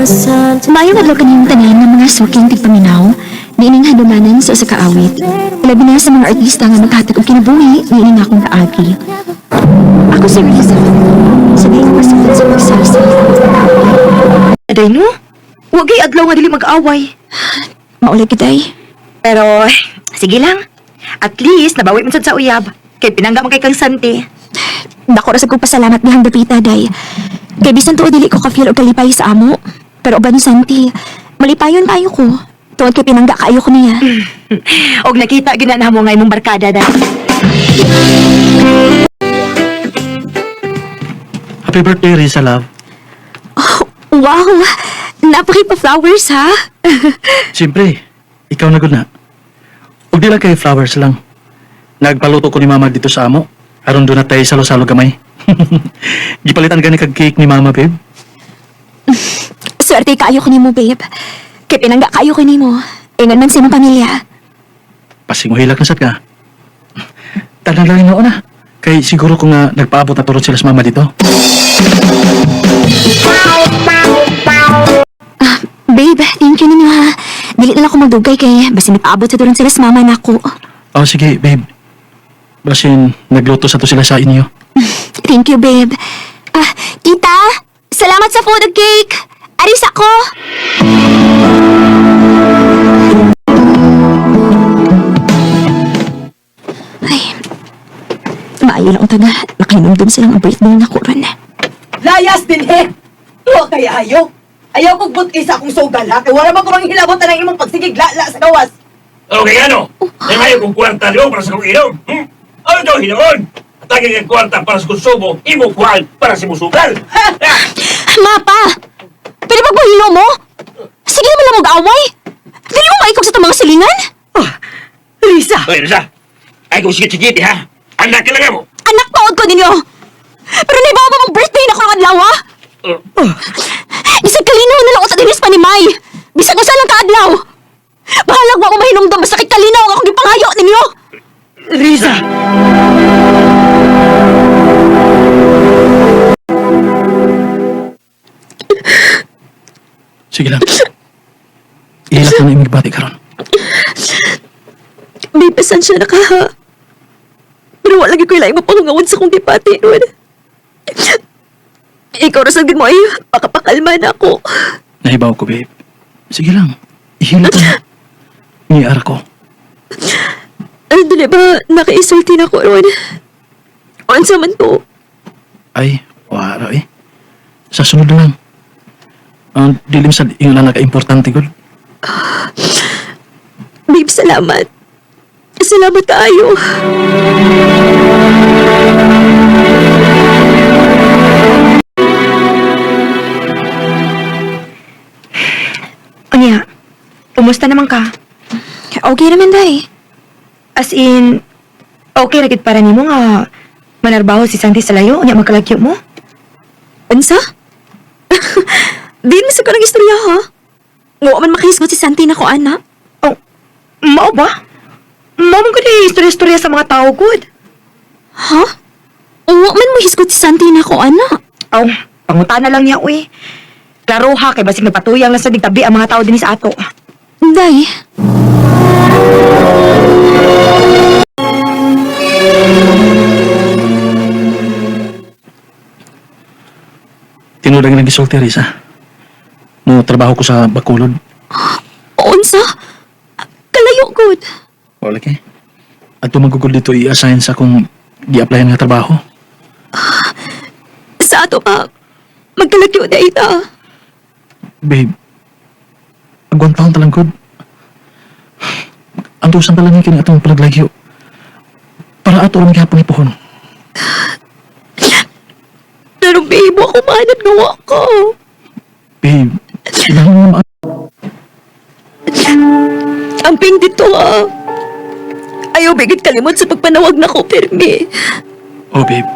Maayong adlaw kaniyong tanan ng mga suking tigpaminaw, niining handumanan sa usa ka awit. Labi na sa mga artista nga maghatag og kinabuhi niining akong kaagi. Ako si Riza, sa dihang pasakit sa pagsaysa. Aday no? Huwag kay adlaw nga dili mag-away. Maulay kitay. Pero, sige lang. At least, nabawi man sad sa uyab. Kay pinangga man kay kang Santi. Dako ra sad kong pasalamat dihang dapita day. Kay bisan tuod dili ko ka-feel og kalipay sa amo. Pero uban ni Santi, malipayon tayo ko. Tuod kay pinangga kaayo ko niya. Og nakita gyud na namo nga imong barkada day. Happy birthday, Risa Love. Oh, wow! Napaki pa-flowers ha? Siyempre, ikaw na gud na. Ug di lang kay flowers lang. Nagpaluto ko ni Mama dito sa amo. Aron doon na tayo salo-salo gamay. Gipalitan gani kag cake ni Mama, babe. Swerte kaayo ko nimo, babe. Kay pinangga kaayo ko nimo. Ingon man sa imong pamilya. Pasinguhilak na sad ka. Tanan lang noon na. Kay siguro ko nga nagpaabot na turot sila sa Mama dito. Ah, babe, thank you ninyo ha. Dili na lang ako magdugay kay basin nagpaabot sa turon sila sa mama nako. Oh, sige, babe. Basin nagluto sa to sila sa inyo. Thank you, babe. Ah, tita, salamat sa food ug cake. Aris ako. Ay, maayo lang taga. Nakahinumdum silang ang birthday na ko ron. Layas din he! Tuwa kay ayo! Ayaw kong buti sa akong sugal ha, kay wala man ko mang hilabot na ng imong pagsigig lala sa gawas. Okay, ano? Nangayo kong kwarta niyo para sa kong inom. Hmm? Ano daw hinoon? Atagin ang kwarta para sa konsumo, imo kuhan para sa musugal. Ha? Mapa! Pwede ba buhilo mo? Sige naman lang mag-away. Dili mo maikog sa itong mga silingan? Oh, Risa! Hoy, Risa. Ay, kung sikit-sikit, ha? Anak ka lang mo. Anak paod ko ninyo! Pero naibawa ba mong birthday na ko ng adlaw, ha? Oh, Bisag kalinaw na lang ako sa dinis pa ni May. Bisag usa lang kaadlaw. Bahalag wa ko mahinumdum basta kay kalinaw ang akong gipangayo ninyo. Risa! Sige lang. Ihilak na na imong gibati karon. May pasensya na ka ha. Pero wala lagi ko ilaing mapahungawon sa kong gipati nun. Ikaw ra gid mo ay makapakalma na ako. Nahibaw ko, babe. Sige lang. Ihilak na. Ngiara ko. Ano dili ba nakaisulti na ko ron? Unsa man to? Ay, wala eh. Sa sunod na lang. Ang dilim sa ingon na naka-importante gud. Babe, salamat. Salamat kaayo. Unya, kumusta naman ka? Okay naman, day. As in, okay ra gid para nimo nga manarbaho si Santi sa layo, unya magkalagyo mo? Unsa? Di mo sa kanang istorya, ha? Nga man makahisgot si Santi na ko, anak. Oh, mao ba? Mao man gud eh, istorya-istorya sa mga tao gud. Ha? Wa man mo hisgot si Santi na ko, anak. Aw, pangutana lang niya uy. Klaro ha, kay basig nagpatuyang lang sa digtabi ang mga tao dinhi sa ato. Day. Tinuod ang nagisulti, Risa. Mo trabaho ko sa Bacolod. Unsa? Kalayo, good. Wala kay. At tumagugol dito i-assign sa akong gi-applyan nga trabaho. Sa ato pa, magkalagyo na ita. Babe, agwantahon talang gud. Antusan talang kini atong panaglagyo. Para ato lang gihapon ipuhon. Pero babe, wa ko maanad nga wa ko. Babe, kailangan mo ma- Ang ping dito, ah. Ayaw bigit kalimot sa pagpanawag na ko, pirmi. Oh, babe.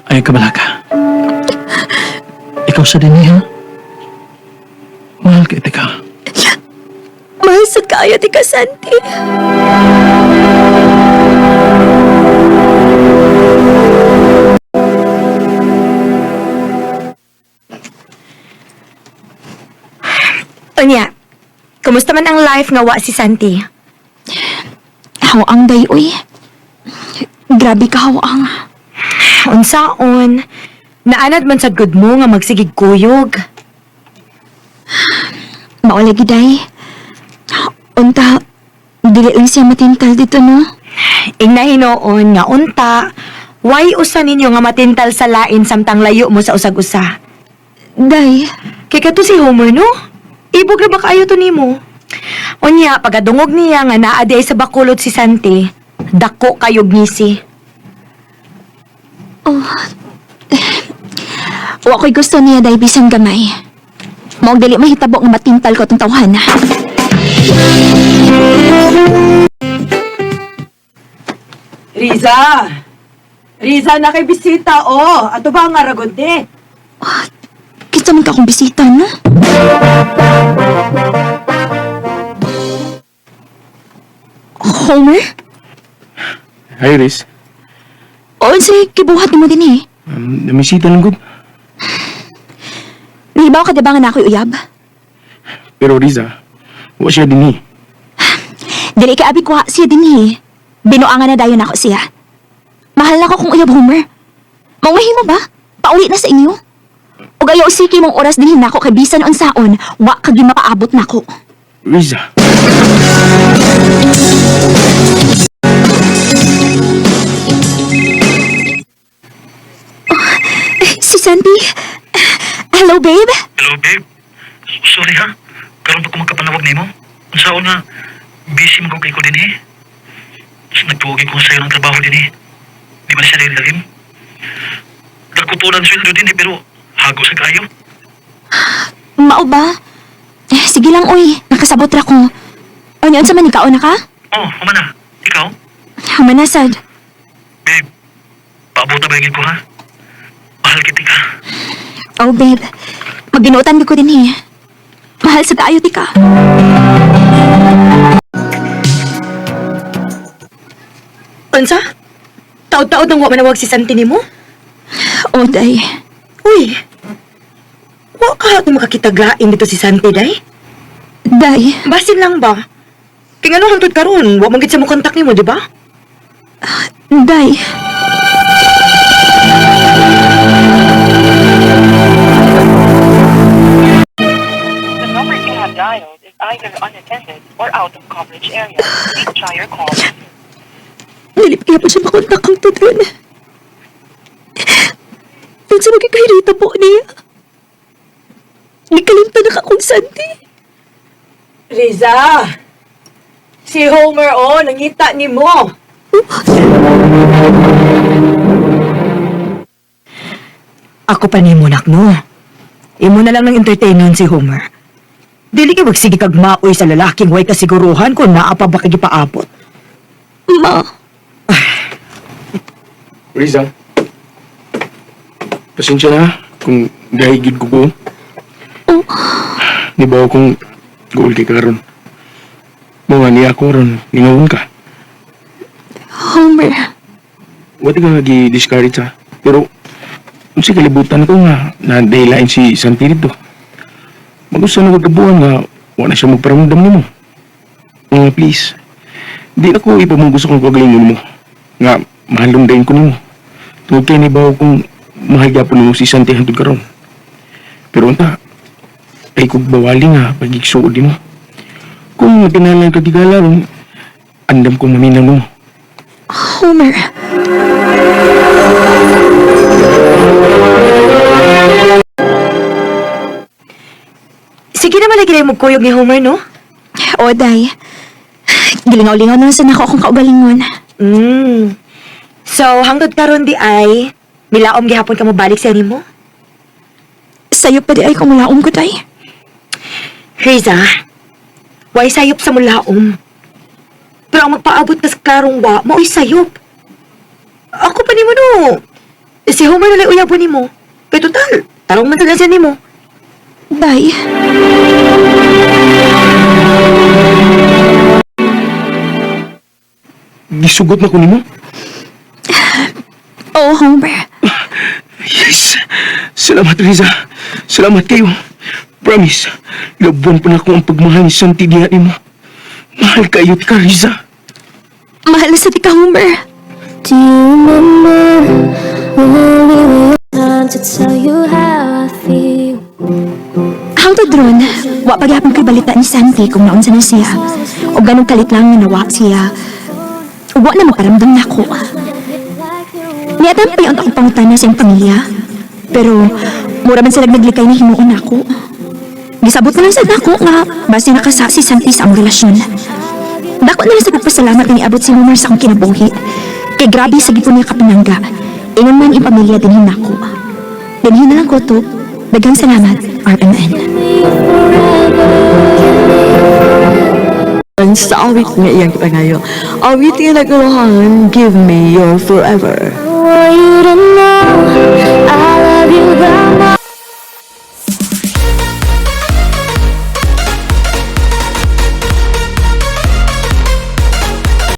Ayaw ka balaka. Ikaw sa dinhi, ha? Mahal ka, ite ka. Mahal sa kaya ti ka, Santi. Unya, kumusta man ang life nga wa si Santi? Hawang day, uy. Grabe ka hawang. Unsaon? Naanad man sa good mo nga magsigig kuyog. Maula giday. Unta, dili lang siya matintal dito, no? Ing nahinoon nga unta, why usa ninyo nga matintal sa lain samtang layo mo sa usag-usa? Day, Kay kato si Homer, no? Ibog na ba kaayo to nimo? Unya, pagkadungog niya nga naa di ay sa Bacolod si Santi, dako kayog ngisi. wa ko'y gusto niya day bisan gamay. Maog dili mahitabo nga matintal ko tong tawhana. Riza! Riza, na kay bisita, oh! Ato ba ang aragon ni? Kinsa man ka akong bisita, no? Homer? Hi, Riz. O, unsay kibuhat nimo din eh. Namisita lang gud. Nahibaw ka diba nga na ako'y uyab? Pero Riza, wa siya dinhi. Dili ka abi kuha siya din eh. Binuangan na dayon ako siya. Mahal na ko kung uyab, Homer. Maumahin mo ba? Pauwi na sa inyo. Ug ayaw sige mong oras dinhi nako kay bisan unsaon, wa ka gimapaabot nako. Riza. Si Sandy. Hello, babe. Hello, babe. Sorry ha. Karon pa ko magkapanawag nimo. Unsaon nga busy man ko kay ko dinhi. Nagtuogi ko sa'yo ng trabaho dinhi. Di ba siya lalim? Dako po ng sweldo dinhi pero hago sa kayo. Mao ba? Eh, sige lang, uy. Nakasabot ra ko. Ano, unsa man ikaw na ka? Oh, humana. Ikaw? Humanasad. Babe, paabot na ba ko ha? Mahal kita ka. Oh, babe. Magbinuotan ko din eh. Mahal sa kaayo ti ka. Unsa? Taod-taod nang wa manawag si Santi nimo? Oh, day. Uy, wa ka kung makakitaglain dito si Santi, day? Day. Basin lang ba? Kaya nga hangtod karon, wa man gid siya mo kontak nimo, di ba? Day. The number you have dialed is either unattended or out of coverage area. Please try your call later. Dili pa kaya pa siya makontak ang tudron. Unsa man kay Rita po niya? Nikalimtan na ka kung Santi. Riza! Si Homer, oh, nangita ni mo! Ako pa nimo nak no. Imo na lang ng entertainment si Homer. Dili kay magsige kag maoy sa lalaking way kasiguruhan kung naa pa ba kay gipaabot. Ma. Riza. Pasensya na kung gahigid ko ko. Oh. Di ba kung goal kay karon. Mga niya ako ron, ningawon ka. Homer. Wala ka gi-discourage ha. Pero, unsa kalibutan ko nga na dahilain si Santi dito. Magusto na kagabuhan nga wala siya magparamdam nimo. Nga please, di ako ipamunggo sa kong kagalingon mo. Nga mahalong dayon ko nimo. Tungod kay ni bawo kung mahal gyapon nimo si Santi hangtod karon. Pero unta, ay kog bawali nga pagigsuod nimo. Kung magkinalan ka gigala ron, andam kong maminaw mo. Homer. Sige naman lagi mo kuyog ni Homer, no? O, day. Gilingaw-lingaw na lang sa nako akong kaugalingon. So, hangtod karon di ay milaom gihapon ka mo balik sa nimo? Sayo pa di ay kumulaom ko, day. Riza, way sayop sa mulaom. Pero ang magpaabot ka sa klarong wa, mao'y sayop. Ako pa nimo no. Si Homer na lang uyabo nimo. Kay total, tarong man sa nimo. Day. Gisugot na ko nimo. Oh, Homer. Yes! Salamat, Riza. Salamat kayo. Promise, labuan pa na akong ang pagmahal ni Santi diha nimo. Mahal kayo ka, Riza. Mahal na sa ti ka, Homer. Do you remember when we were time to tell you how I feel? Hangtod ron, wa pagyapon ko'y balita ni Santi kung naunsa na siya. O ganong kalit lang nga nawa siya. Wa na maparamdam nako. Niatan pa yung akong pangutana sa iyang pamilya. Pero, mura man sila naglikay na himuon nako. Gisabot na lang sa nako nga, base nakasa si Santi sa among relasyon. Dako na lang sa pagpasalamat nga niabot si Homer sa akong kinabuhi. Kay grabe sa gipon niya kapinangga. Ingon man yung pamilya dinhin nako. Dinhin na lang ko to. Daghang salamat, RMN. Sa awit nga iyang gipangayo. Awit nga naguluhan, "Give Me Your Forever." I want you to know